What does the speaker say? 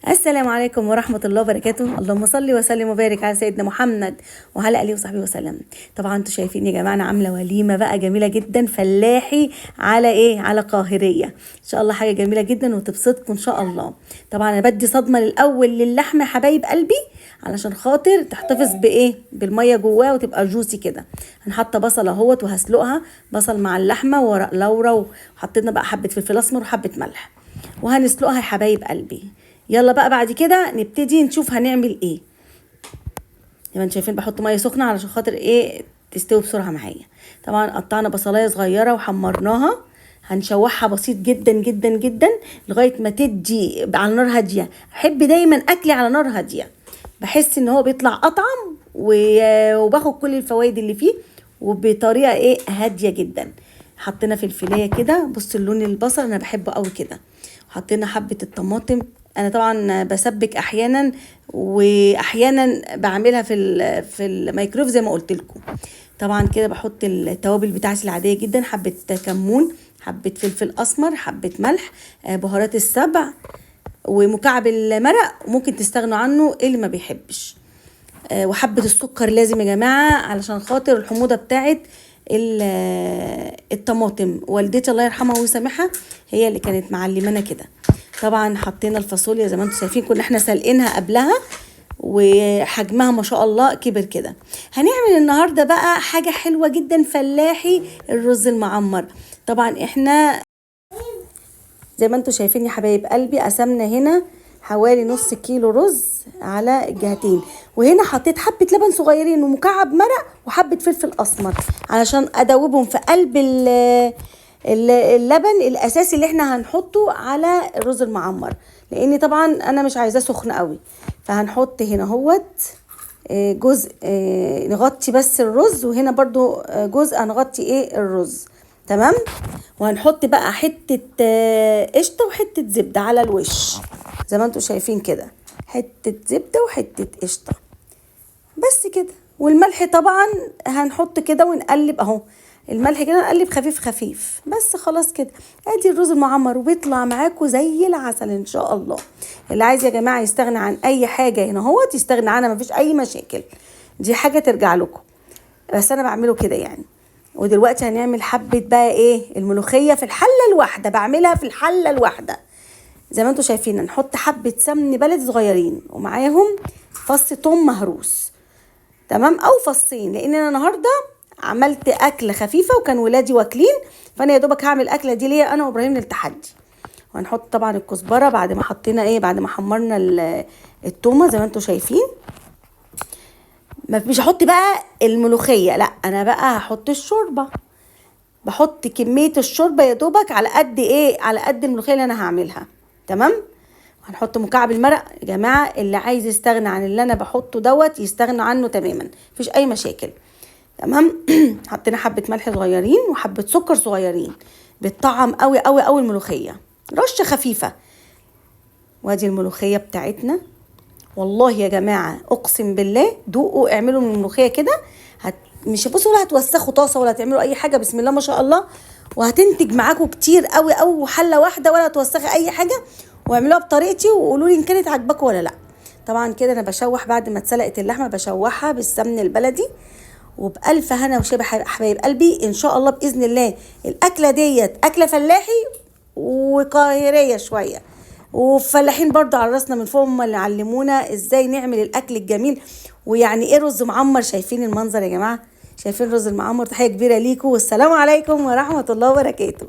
السلام عليكم ورحمة الله وبركاته. اللهم صل وسلم وبارك على سيدنا محمد وعلى آله وصحبه وسلم. طبعا انتوا شايفين يا جماعة انا عاملة وليمة بقى جميلة جدا، فلاحي على ايه؟ على قاهرية ان شاء الله، حاجة جميلة جدا وتبسطكم ان شاء الله. طبعا انا بدي صدمة للاول للحمة حبايب قلبي علشان خاطر تحتفظ بايه؟ بالمية جواه وتبقى جوسي كده. هنحط بصل اهوت وهسلقها، بصل مع اللحمة وورق لورا، وحطينا بقى حبة فلفل اسمر وحبة ملح، وهنسلقها يا حبايب قلبي. يلا بقى بعد كده نبتدي نشوف هنعمل ايه. زي ما انتم شايفين بحط مية سخنة علشان خاطر ايه؟ تستوي بسرعة معايا. طبعا قطعنا بصلايه صغيرة وحمرناها، هنشوحها بسيط جدا جدا جدا لغاية ما تدي على نار هادية. احب دايما اكلي على نار هادية، بحس ان هو بيطلع اطعم وباخد كل الفوائد اللي فيه وبطريقة ايه؟ هادية جدا. حطينا فلفلايه كده، بصوا اللون البصل انا بحبه قوي كده. حطينا حبه الطماطم، انا طبعا بسبك احيانا واحيانا بعملها في الميكرويف زي ما قلت لكم. طبعا كده بحط التوابل بتاعتي العادية جدا، حبه كمون، حبه فلفل اسمر، حبه ملح، بهارات السبع، ومكعب المرق ممكن تستغنوا عنه اللي ما بيحبش، وحبه السكر لازم يا جماعة علشان خاطر الحموضة بتاعت الطماطم. والدتي الله يرحمها ويسامحها هي اللي كانت معلمانا كده. طبعا حطينا الفاصوليا زي ما انتم شايفين، كنا احنا سالقينها قبلها وحجمها ما شاء الله كبر كده. هنعمل النهارده بقى حاجة حلوة جدا، فلاحي، الرز المعمر. طبعا احنا زي ما انتم شايفين يا حبايب قلبي قسمنا هنا حوالي نص كيلو رز على الجهتين، وهنا حطيت حبة لبن صغيرين ومكعب مرق وحبة فلفل اسمر علشان ادوبهم في قلب اللبن الاساسي اللي احنا هنحطه على الرز المعمر، لان طبعا انا مش عايزاه سخن قوي. فهنحط هنا اهوت جزء، نغطي بس الرز، وهنا برضو جزء هنغطي ايه؟ الرز. تمام. وهنحط بقى حتة قشطة وحتة زبدة على الوش زي ما انتم شايفين كده، حتة زبدة وحتة قشطة بس كده. والملح طبعا هنحط كده ونقلب اهو، الملح كده نقلب خفيف خفيف بس خلاص كده. ادي الرز المعمر وبيطلع معاكم زي العسل ان شاء الله. اللي عايز يا جماعة يستغنى عن اي حاجة هنا اهوت يستغنى عنها، مفيش اي مشاكل، دي حاجة ترجع لكم، بس انا بعمله كده يعني. ودلوقتي هنعمل حبه بقى ايه؟ الملوخية في الحلة الواحدة، بعملها في الحلة الواحدة زي ما انتم شايفين. هنحط حبه سمن بلدي صغيرين ومعاهم فص توم مهروس، تمام، او فصين، لان انا النهارده عملت اكله خفيفة وكان ولادي واكلين، فانا يا دوبك هعمل الاكلة دي ليا انا وابراهيم للتحدي. وهنحط طبعا الكزبره بعد ما حطينا ايه؟ بعد ما حمرنا التومه زي ما انتم شايفين. مش هحط بقى الملوخية، لا انا بقى هحط الشوربة. بحط كمية الشوربة يا دوبك على قد ايه؟ على قد الملوخية اللي انا هعملها. تمام. هنحط مكعب المرق يا جماعة، اللي عايز يستغنى عن اللي انا بحطه دوت يستغنى عنه تماما، مفيش اي مشاكل. تمام. حطينا حبه ملح صغيرين وحبه سكر صغيرين، بتطعم قوي قوي قوي الملوخية، رشه خفيفة. وادي الملوخية بتاعتنا. والله يا جماعة اقسم بالله دوقوا، اعملوا من الملوخية كده، مش بصوا ولا هتوسخوا طاسه ولا هتعملوا اي حاجة، بسم الله ما شاء الله، وهتنتج معاكم كتير قوي قوي، حله واحدة ولا هتوسخي اي حاجة. واعملوها بطريقتي وقولوا لي ان كانت عاجباكم ولا لا. طبعا كده انا بشوح بعد ما اتسلقت اللحمة، بشوحها بالسمن البلدي، وبألف هنا وشبه حبايب قلبي ان شاء الله باذن الله. الاكلة ديت اكله فلاحي وقاهريه شوية، وفلاحين برضو على راسنا من فوق، هم اللي علمونا ازاي نعمل الاكل الجميل ويعني ايه رز معمر. شايفين المنظر يا جماعة؟ شايفين رز المعمر؟ تحية كبيرة ليكم، والسلام عليكم ورحمة الله وبركاته.